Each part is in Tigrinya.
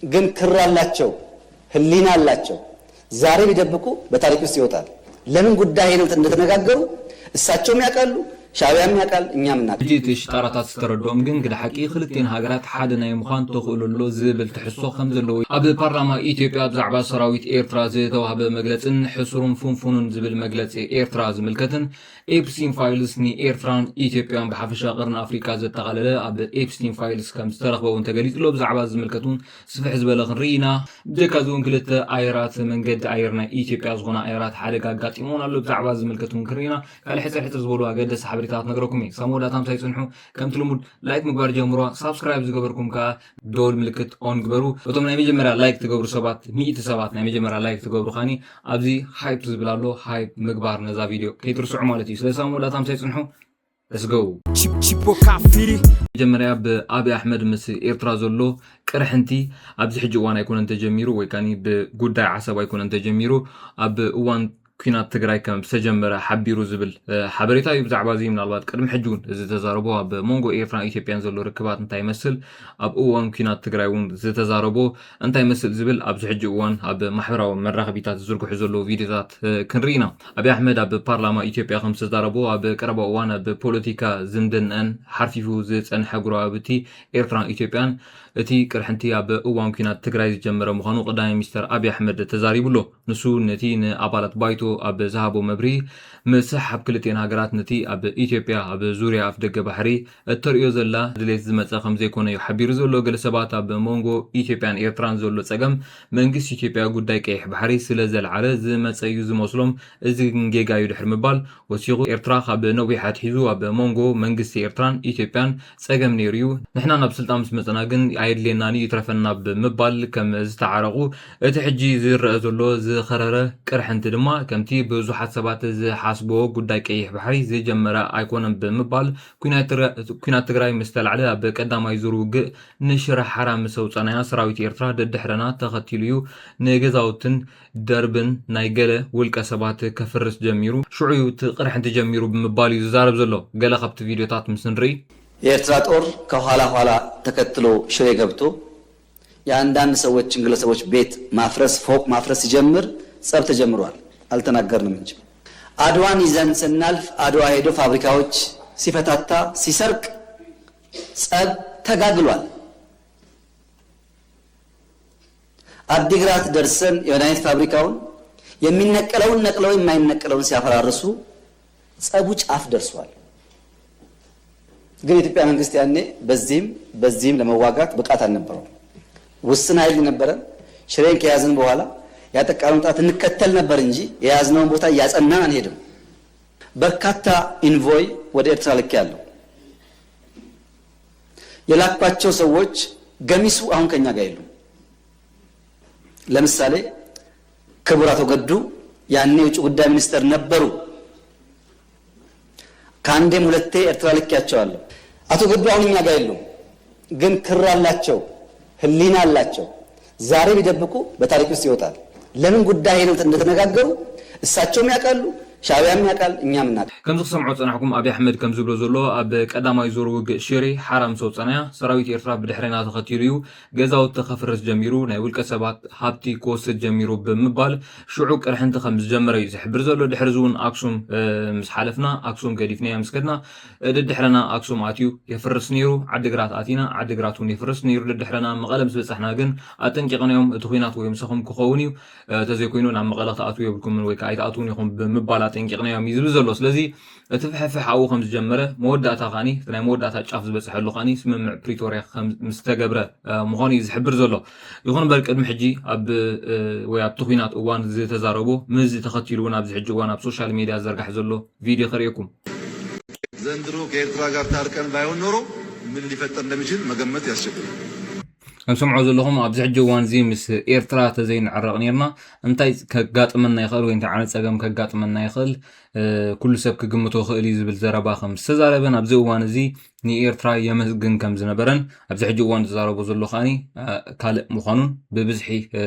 ግን ክር አላቸው፣ ህሊና አላቸው። ዛሬ ቢደብቁ በታሪክ ውስጥ ይወጣል። ለምን ጉዳይ ሄደው እንደተነጋገሩ እሳቸውም ያውቃሉ፣ ሻዕቢያም ያውቃል፣ እኛም እናውቃለን። ሕጂ እቲ ሽጣራታት ዝተረድኦም ግን ግደ ሓቂ ክልቲኤን ሃገራት ሓደ ናይ ምዃን ተኽእሎ ኣሎ ዝብል ትሕዝቶ ከም ዘለዎ ኣብ ፓርላማ ኢትዮጵያ ብዛዕባ ሰራዊት ኤርትራ ዝተዋህበ መግለጽን ሕሱሩን ፍንፉኑን ዝብል መግለጺ ኤርትራ ዝምልከትን ኤፕስቲን ፋይልስ ንኤርትራን ኢትዮጵያን ብሓፈሻ ቀርኒ ኣፍሪቃ ዘጠቓለለ ኣብ ኤፕስቲን ፋይልስ ከም ዝተረኽበ እውን ተገሊጹ ኣሎ። ብዛዕባ ዝምልከት እውን ስፍሕ ዝበለ ክንርኢ ኢና። ብጀካ እዚ እውን ክልተ ኣየራት መንገዲ ኣየር ናይ ኢትዮጵያ ዝኾና ኣየራት ሓደጋ ኣጋጢሞን ኣሎ። ብዛዕባ ዝምልከት እውን ክንርኢ ኢና። ካልእ ሕጽር ሕጽር ዝበሉ ኣገደስቲ ሓበሬታታት ነግረኩም እየ። ክሳብ መወዳእታ ምሳይ ጽንሑ። ከምቲ ልሙድ ላይክ ምግባር ጀምሮ፣ ሳብስክራይብ ዝገበርኩም ከኣ ደወል ምልክት ኦን ግበሩ። እቶም ናይ መጀመርያ ላይክ ትገብሩ ሰባት፣ ሚእቲ ሰባት ናይ መጀመርያ ላይክ ትገብሩ ኻኒ ኣብዚ ሃይፕ ዝብል ኣሎ፣ ሃይፕ ምግባር ነዛ ቪድዮ ከይትርስዑ ማለት እዩ። ስለዚ ክሳብ መወዳእታ ምሳይ ጽንሑ። Let's go። Chip- Chipo Kafiri. መጀመርያ ብኣብይ ኣሕመድ ምስ ኤርትራ ዘሎ ቅርሕንቲ ኣብዚ ሕጂ እዋን ኣይኮነን ተጀሚሩ፣ ወይ ካኒ ብጉዳይ ዓሰብ ኣይኮነን ተጀሚሩ፣ ኣብ እዋን ኲናት ትግራይ ከም ዝተጀመረ ሓቢሩ ዝብል፣ እ፣ ሓበሬታ እዩ። ብዛዕባ እዚ ምናልባት ቅድሚ ሕጂ እውን እዚ ዝተዛረቦ ኣብ መንጎ ኤርትራን ኢትዮጵያን ዘሎ ርክባት እንታይ ይመስል፣ ኣብ እዋን ኲናት ትግራይ እውን ዝተዛረቦ እንታይ ይመስል ዝብል ኣብዚ ሕጂ እዋን ኣብ ማሕበራዊ መራኸቢታት ዝዝርግሑ ዘለዉ ቪድዮታት፣ እ፣ ክንርኢ ኢና። ኣብይ ኣሕመድ ኣብ ፓርላማ ኢትዮጵያ ከም ዝተዛረቦ ኣብ ቀረባ እዋን ኣብ ፖለቲካ ዝምድንአን ሓርፊፉ ዝጸንሐ ጎረባብቲ ኤርትራን ኢትዮጵያን እቲ ቅርሕንቲ ኣብ እዋን ኲናት ትግራይ ዝጀመረ ምዃኑ ቀዳማይ ሚኒስተር ኣብይ ኣሕመድ ተዛሪቡ ኣሎ። ንሱ ነቲ ንኣባላት ባይቶ ኣብ ዝሃቦ መብርሂ፣ ምስሕሓብ ክልቲኤን ሃገራት ነቲ ኣብ ኢትዮጵያ ኣብ ዙርያ ኣፍደገ ባሕሪ እተርእዮ ዘላ ድሌት ዝመጸ ከም ዘይኮነ እዩ ሓቢሩ ዘሎ። ገለ ሰባት ኣብ መንጎ ኢትዮጵያን ኤርትራን ዘሎ ጸገም መንግስቲ ኢትዮጵያ ጉዳይ ቀይሕ ባሕሪ ስለ ዘልዓለ ዝመጸ እዩ ዝመስሎም። እዚ ግን ጌጋ እዩ ድሕሪ ምባል ወሲኹ፣ ኤርትራ ካብ ነዊሕ ኣትሒዙ ኣብ መንጎ መንግስቲ ኤርትራን ኢትዮጵያን ጸገም ነይሩ እዩ። ንሕና ናብ ስልጣን ምስ መጸና ግን ኣየድልየናን እዩ፣ ይትረፈና ብምባል ከም ዝተዓረቑ፣ እቲ ሕጂ ዝረአ ዘሎ ዝኸረረ ቅርሕንቲ ድማ ከምቲ ብዙሓት ሰባት ዝሓስብዎ ጉዳይ ቀይሕ ባሕሪ ዝጀመረ ኣይኮነን ብምባል ኲናት ትራ-፣ ኲናት ትግራይ ምስ ተላዕለ ኣብ ቀዳማይ ዙር ውግእ ንሽረ ሓራ ምስ ኣውጻናያ ሰራዊት ኤርትራ ደድሕረና ተኸቲሉ እዩ ንገዛውትን ደርብን ናይ ገለ ውልቀ ሰባት ከፍርስ ጀሚሩ። ሽዑ እዩ እቲ ቅርሕንቲ ጀሚሩ ብምባል እዩ ዝዛረብ ዘሎ። ገለ ካብቲ ቪድዮታት ምስ ንርኢ። የኤርትራ ጦር ከኋላ ኋላ ተከትሎ ሽሬ ገብቶ የአንዳንድ ሰዎችን ግለሰቦች ቤት ማፍረስ፣ ፎቅ ማፍረስ ሲጀምር ጸብ ተጀምሯል። አልተናገርንም እንጂ አድዋን ይዘን ስናልፍ አድዋ ሄዶ ፋብሪካዎች ሲፈታታ ሲሰርቅ ጸብ ተጋግሏል። አዲግራት ደርሰን የመድኃኒት ፋብሪካውን የሚነቀለውን ነቅለው የማይነቀለውን ሲያፈራርሱ ጸቡ ጫፍ ደርሷል። ግን የኢትዮጵያ መንግስት ያኔ በዚህም በዚህም ለመዋጋት ብቃት አልነበረውም። ውስን ኃይል ነበረን። ሽሬን ከያዝን በኋላ ያጠቃነውን ጥራት እንከተል ነበር እንጂ የያዝነውን ቦታ እያጸናን አንሄድም። በርካታ ኢንቮይ ወደ ኤርትራ ልኬያለሁ። የላኳቸው ሰዎች ገሚሱ አሁን ከኛ ጋር የሉም። ለምሳሌ ክቡር አቶ ገዱ ያኔ የውጭ ጉዳይ ሚኒስተር ነበሩ። ከአንዴም ሁለቴ ኤርትራ ልኬያቸዋለሁ። አቶ ገዱ አሁን እኛ ጋር የሉም፣ ግን ክር አላቸው፣ ህሊና አላቸው። ዛሬ ቢደብቁ በታሪክ ውስጥ ይወጣል። ለምን ጉዳይ ሄደው እንደተነጋገሩ እሳቸውም ያውቃሉ፣ ሻዕቢያም ያውቃል፣ እኛም እናውቃለን። ከምዚ ክሰምዖ ዝጸናሕኩም ኣብይ ኣሕመድ ከም ዝብሎ ዘሎ ኣብ ቀዳማይ ዙር ውግእ ሽሬ ሓራ ምስ ኣውጻናያ ሰራዊት ኤርትራ ብድሕሬና ተኸቲሉ እዩ ገዛውቲ ከፍርስ ጀሚሩ፣ ናይ ውልቀ ሰባት ሃብቲ ክወስድ ጀሚሩ ብምባል ሽዑ ቅርሕንቲ ከም ዝጀመረ እዩ ዝሕብር ዘሎ። ድሕሪ እዚ እውን ኣክሱም፣ እ፣ ምስ ሓለፍና ኣክሱም ገዲፍናዮ ምስ ከድና፣ እ፣ ደድሕረና ኣክሱም ኣትዩ የፍርስ ነይሩ። ዓዲግራት ኣቲና ዓዲግራት እውን የፍርስ ነይሩ። ደድሕረና መቐለ ምስ በጻሕና ግን ኣጠንቂቕናዮም፣ እቲ ኲናት ወይ ምሳኹም ክኸውን እዩ፣ እ፣ ተዘይኮይኑ ናብ መቐለ ክትኣትዉ የብልኩምን ወይ ከዓ ኣይትኣትዉን ኢኹም ብምባል ኣጠንቂቕናዮም እዩ ዝብል ዘሎ። ስለዚ እቲ ፍሕፍሕ ኣብኡ ከም ዝጀመረ መወዳእታ ከዓኒ እቲ ናይ መወዳእታ ጫፍ ዝበፅሐሉ ከዓኒ ስምምዕ ፕሪቶርያ ከም ምስ ተገብረ፣ እ፣ ምዃኑ እዩ ዝሕብር ዘሎ። ይኹን እምበር ቅድሚ ሕጂ ኣብ፣ እ፣ ወይ ኣብቲ ኲናት እዋን ዝተዛረቦ ምስዚ ተኸቲሉ እውን ኣብዚ ሕጂ እዋን ኣብ ሶሻል ሚድያ ዝዘርጋሕ ዘሎ ቪድዮ ከርእየኩም። ዘንድሮ ከኤርትራ ጋር ታርቀን ባይሆን ኖሮ ምን ሊፈጠር እንደሚችል መገመት ያስቸግራል። ከም ሰምዖ ዘለኹም ኣብዚ ሕጂ እዋን እዚ ምስ ኤርትራ ተዘይንዕረቕ ነርና እንታይ ከጋጥመና ይኽእል ወይ እንታይ ዓይነት ጸገም ከጋጥመና ይኽእል ኩሉ ሰብ ክግምቶ ክእል እዩ ዝብል ዘረባ ከም ዝተዛረበን ኣብዚ እዋን እዚ ንኤርትራ የመስግን ከም ዝነበረን ኣብዚ ሕጂ እዋን ዝዛረቦ ዘሎ ከዓኒ ካልእ ምዃኑን ብብዝሒ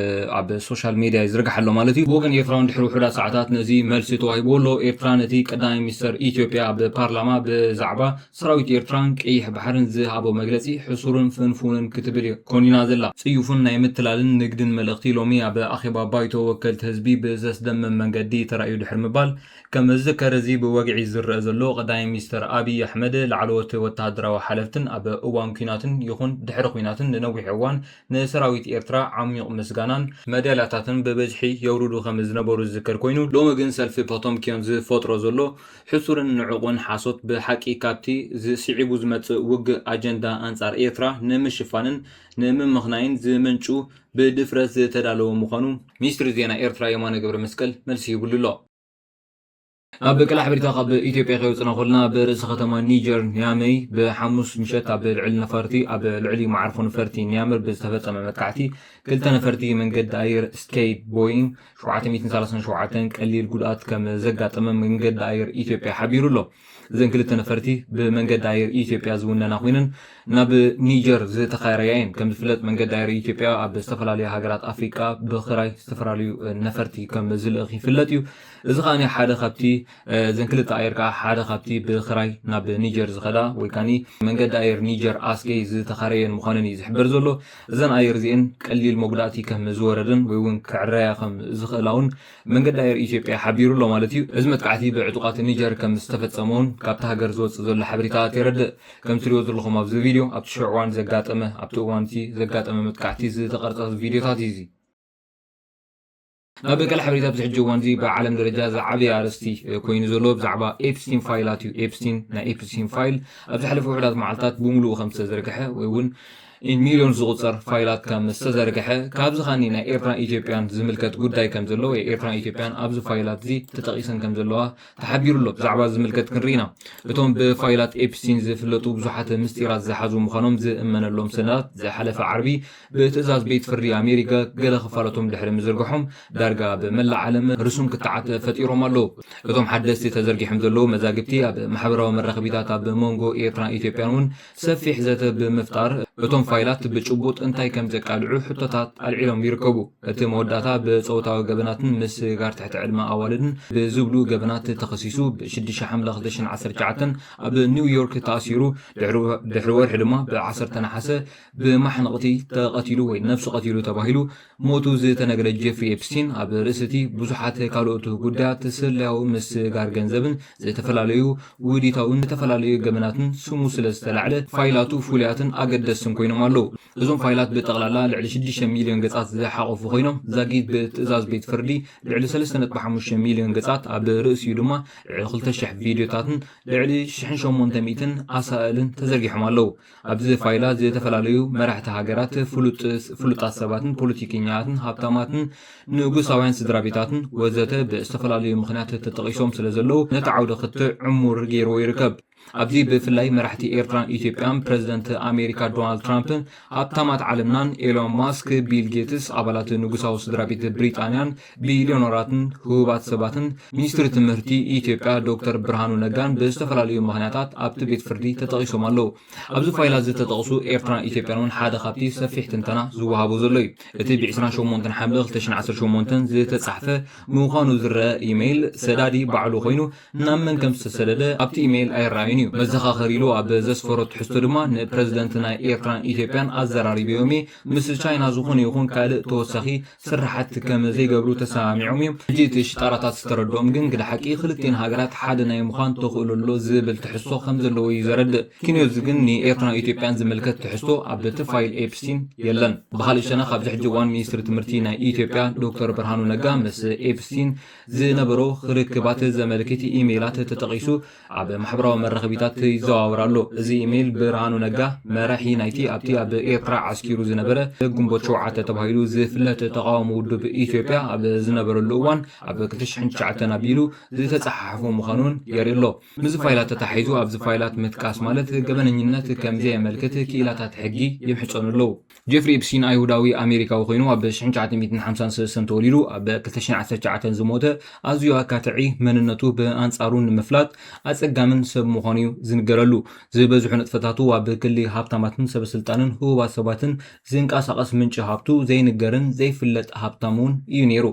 ኣብ ሶሻል ሜድያ ይዝርጋሕ ኣሎ ማለት እዩ። ብወገን ኤርትራውን ድሕሪ ውሑዳት ሰዓታት ነዚ መልሲ ተዋሂብዎ ኣሎ። ኤርትራ ነቲ ቀዳማይ ሚኒስተር ኢትዮጵያ ኣብ ፓርላማ ብዛዕባ ሰራዊት ኤርትራን ቀይሕ ባሕርን ዝሃቦ መግለጺ ሕሱርን ፍንፉንን ክትብል ኮኒና ዘላ። ጽዩፍን ናይ ምትላልን ንግድን መልእኽቲ ሎሚ ኣብ ኣኼባ ባይቶ ወከልቲ ህዝቢ ብዘስደምም መንገዲ ተራእዩ ድሕሪ ምባል ከም ዝዝከር፣ እዚ ብወግዒ ዝረአ ዘሎ ቀዳማይ ሚኒስተር ኣብይ ኣሕመድ ላዕለዎት ወተሃደራዊ ሓለፍትን ኣብ እዋን ኲናትን ይኹን ድሕሪ ኲናትን ንነዊሕ እዋን ንሰራዊት ኤርትራ ዓሚቕ ምስጋናን መዳልያታትን ብብዝሒ የውርዱ ከም ዝነበሩ ዝዝከር ኮይኑ፣ ሎሚ ግን ሰልፊ ፖቶምኪዮን ዝፈጥሮ ዘሎ ሕሱርን ንዑቕን ሓሶት ብሓቂ ካብቲ ዝስዒቡ ዝመጽእ ውግእ ኣጀንዳ ኣንጻር ኤርትራ ንምሽፋንን ንምምኽናይን ዝምንጩ ብድፍረት ዝተዳለወ ምዃኑ ሚኒስትሪ ዜና ኤርትራ የማነ ገብረ መስቀል መልሲ ሂቡሉ ኣሎ። ናብ ቀላ ሓበሬታ ካብ ኢትዮጵያ ከይወፅና ከለና ብርእሰ ከተማ ኒጀር ኒያመይ ብሓሙስ ምሸት ኣብ ልዕሊ ነፈርቲ ኣብ ልዕሊ መዓርፎ ነፈርቲ ኒያመር ብዝተፈፀመ መጥቃዕቲ ክልተ ነፈርቲ መንገዲ ኣየር ስቴት ቦይንግ ሸውዓተ ሚእትን ሰላሳን ሸውዓተን ቀሊል ጉድኣት ከም ዘጋጠመ መንገዲ ኣየር ኢትዮጵያ ሓቢሩ ኣሎ። እዘን ክልተ ነፈርቲ ብመንገዲ ኣየር ኢትዮጵያ ዝውነና ኮይነን ናብ ኒጀር ዝተኻረያ እየን። ከም ዝፍለጥ መንገዲ ኣየር ኢትዮጵያ ኣብ ዝተፈላለዩ ሃገራት ኣፍሪቃ ብኽራይ ዝተፈላለዩ ነፈርቲ ከም ዝልእኽ ይፍለጥ እዩ። እዚ ከኣ ሓደ ካብቲ እዘን ክልተ ኣየር ከኣ ሓደ ካብቲ ብኽራይ ናብ ኒጀር ዝኸዳ ወይ ከኣ መንገዲ ኣየር ኒጀር ኣስገይ ዝተኻረየን ምዃነን እዩ ዝሕበር ዘሎ። እዘን ኣየር እዚአን ቀሊል መጉዳእቲ ከም ዝወረደን ወይ እውን ክዕረያ ከም ዝኽእላ እውን መንገዲ ኣየር ኢትዮጵያ ሓቢሩ ኣሎ ማለት እዩ። እዚ መጥቃዕቲ ብዕጡቓት ኒጀር ከም ዝተፈጸመ እውን ካብቲ ሃገር ዝወጽእ ዘሎ ሓበሬታታት የረድእ። ከም ትሪእዎ ዘለኹም ኣብዚ ቪድዮ ኣብቲ ሽዑ እዋን ዘጋጠመ ኣብቲ እዋን እቲ ዘጋጠመ መጥቃዕቲ ዝተቐርጸ ቪድዮታት እዩ እዚ። ናብ ቀል ሓበሬታ ኣብዚ ሕጂ እዋን እዚ ብዓለም ደረጃ ዝዓበየ ኣርእስቲ ኮይኑ ዘሎ ብዛዕባ ኤፕስቲን ፋይላት እዩ። ኤፕስቲን ናይ ኤፕስቲን ፋይል ኣብ ዝሓለፈ ውሑዳት መዓልታት ብምሉኡ ከም ዝተዘርግሐ ወይ እውን ሚሊዮን ዝቑጸር ፋይላት ከም ዝተዘርግሐ ካብዚ ኻኒ ናይ ኤርትራን ኢትዮጵያን ዝምልከት ጉዳይ ከም ዘሎ ወይ ኤርትራን ኢትዮጵያን ኣብዚ ፋይላት እዚ ተጠቒሰን ከም ዘለዋ ተሓቢሩ ኣሎ። ብዛዕባ ዝምልከት ክንርኢና እቶም ብፋይላት ኤፕስቲን ዝፍለጡ ብዙሓት ምስጢራት ዝሓዙ ምዃኖም ዝእመነሎም ሰነዳት ዝሓለፈ ዓርቢ ብትእዛዝ ቤት ፍርዲ ኣሜሪካ ገለ ክፋላቶም ድሕሪ ምዝርግሖም ዳርጋ ብመላእ ዓለም ርሱም ክትዓት ፈጢሮም ኣለዉ። እቶም ሓደስቲ ተዘርጊሖም ዘለዉ መዛግብቲ ኣብ ማሕበራዊ መራኸቢታት ኣብ መንጎ ኤርትራን ኢትዮጵያን እውን ሰፊሕ ዘተ ብምፍጣር እቶም ፋይላት ብጭቡጥ እንታይ ከም ዘቃልዑ ሕቶታት ኣልዒሎም ይርከቡ። እቲ መወዳእታ ብጾታዊ ገበናትን ምስግጋር ትሕቲ ዕድመ ኣዋልድን ብዝብሉ ገበናት ተኸሲሱ ብ ሽዱሽተ ሓምለ ክልተ ሽሕን ዓሰርተ ትሽዓተን ኣብ ኒውዮርክ ተኣሲሩ። ድሕሪ ወርሒ ድማ ብ ዓሰርተ ነሓሰ ብማሕነቕቲ ተቐቲሉ ወይ ነብሱ ቀቲሉ ተባሂሉ ሞቱ ዝተነገረ ጄፍሪ ኤፕስቲን ኣብ ርእሲ እቲ ብዙሓት ካልኦት ጉዳያት ስለያዊ ምስግጋር ገንዘብን ዝተፈላለዩ ውዲታውን ዝተፈላለዩ ገበናትን ስሙ ስለ ዝተላዕለ ፋይላቱ ፍሉያትን ኣገደስትን ኮይኖም ኣለዉ። እዞም ፋይላት ብጠቕላላ ልዕሊ ሽዱሽተ ሚልዮን ገጻት ዝሓቖፉ ኮይኖም ዛጊት ብትእዛዝ ቤት ፍርዲ ልዕሊ ሰለስተ ነጥቢ ሓሙሽተ ሚልዮን ገጻት ኣብ ርእሲኡ ድማ ልዕሊ ክልተ ሽሕ ቪድዮታትን ልዕሊ ሽሕን ሸሞንተ ሚእትን ኣሳእልን ተዘርጊሖም ኣለዉ። ኣብዚ ፋይላት ዝተፈላለዩ መራሕቲ ሃገራት፣ ፍሉጣት ሰባትን ፖለቲከኛታትን ሃብታማትን ንጉሳውያን ስድራ ቤታትን ወዘተ ብዝተፈላለዩ ምኽንያት ተጠቒሶም ስለ ዘለዉ ነቲ ዓውደ ክትዕ ዕሙር ገይርዎ ይርከብ። ኣብዚ ብፍላይ መራሕቲ ኤርትራን ኢትዮጵያን ፕረዚደንት ኣሜሪካ ዶናልድ ትራምፕን ሃብታማት ዓለምናን ኤሎን ማስክ፣ ቢል ጌትስ፣ ኣባላት ንጉሳዊ ስድራ ቤት ብሪጣንያን ቢልዮነራትን ህቡባት ሰባትን ሚኒስትሪ ትምህርቲ ኢትዮጵያ ዶክተር ብርሃኑ ነጋን ብዝተፈላለዩ ምኽንያታት ኣብቲ ቤት ፍርዲ ተጠቒሶም ኣለዉ። ኣብዚ ፋይላት ዝተጠቕሱ ኤርትራን ኢትዮጵያን እውን ሓደ ካብቲ ሰፊሕ ትንተና ዝወሃቦ ዘሎ እዩ። እቲ ብ ዕስራን ሸሞንተን ሓምለ ክልተ ሽሕን ዓሰርተ ሸሞንተን ዝተጻሕፈ ምዃኑ ዝረአ ኢሜይል ሰዳዲ ባዕሉ ኮይኑ ናብ መን ከም ዝተሰደደ ኣብቲ ኢሜይል ኣይረኣዩን እዩ። መዘኻኸር ኢሉ ኣብ ዘስፈሮ ትሕዝቶ ድማ ንፕረዚደንት ናይ ኤርትራን ኢትዮጵያን ኣዘራሪበዮም እየ። ምስ ቻይና ዝኾነ ይኹን ካልእ ተወሳኺ ስርሓት ከም ዘይገብሩ ተሰማሚዖም እዮም። ሕጂ እቲ ሽጣራታት ዝተረድኦም ግን ግደ ሓቂ ክልቲኤን ሃገራት ሓደ ናይ ምዃን ተኽእሎ ኣሎ ዝብል ትሕዝቶ ከም ዘለዎ እዩ ዘረድእ። ኪንዮዚ ግን ንኤርትራን ኢትዮጵያን ዝምልከት ትሕዝቶ ኣብ እቲ ፋይል ኤፕስቲን የለን። ብኻልእ ሸነኽ ኣብዚ ሕጂ እዋን ሚኒስትሪ ትምህርቲ ናይ ኢትዮጵያ ዶክተር ብርሃኑ ነጋ ምስ ኤፕስቲን ዝነበሮ ርክባት ዘመልክት ኢሜይላት ተጠቒሱ ኣብ ማሕበራዊ መራኸቢ ከቢታት ይዘዋወር ኣሎ። እዚ ኢሜይል ብርሃኑ ነጋ፣ መራሒ ናይቲ ኣብቲ ኣብ ኤርትራ ዓስኪሩ ዝነበረ ግንቦት ሸውዓተ ተባሂሉ ዝፍለጥ ተቓውሞ ውድብ ኢትዮጵያ ኣብ ዝነበረሉ እዋን ኣብ ክልተ ሽሕን ትሽዓተን ኣቢሉ ዝተጻሓሓፉ ምዃኑን የርኢ ኣሎ። ምስዚ ፋይላት ተታሒዙ ኣብዚ ፋይላት ምጥቃስ ማለት ገበነኝነት ከም ዘየመልክት ክኢላታት ሕጊ ይምሕጸኑ ኣለዉ። ጄፍሪ ኢፕስቲን ኣይሁዳዊ ኣሜሪካዊ ኮይኑ ኣብ ሽሕን ትሽዓተ ሚእትን ሓምሳን ሰለስተን ተወሊዱ ኣብ ክልተ ሽሕን ዓሰርተ ትሽዓተን ዝሞተ ኣዝዩ ኣካትዒ መንነቱ ብኣንጻሩ ንምፍላጥ ኣጸጋምን ሰብ ምዃኑ እዩ ዝንገረሉ። ዝበዝሑ ንጥፈታቱ ኣብ ክሊ ሃብታማትን ሰበስልጣንን ህቡባት ሰባትን ዝንቀሳቐስ ምንጪ ሃብቱ ዘይንገርን ዘይፍለጥ ሃብታም እውን እዩ ነይሩ።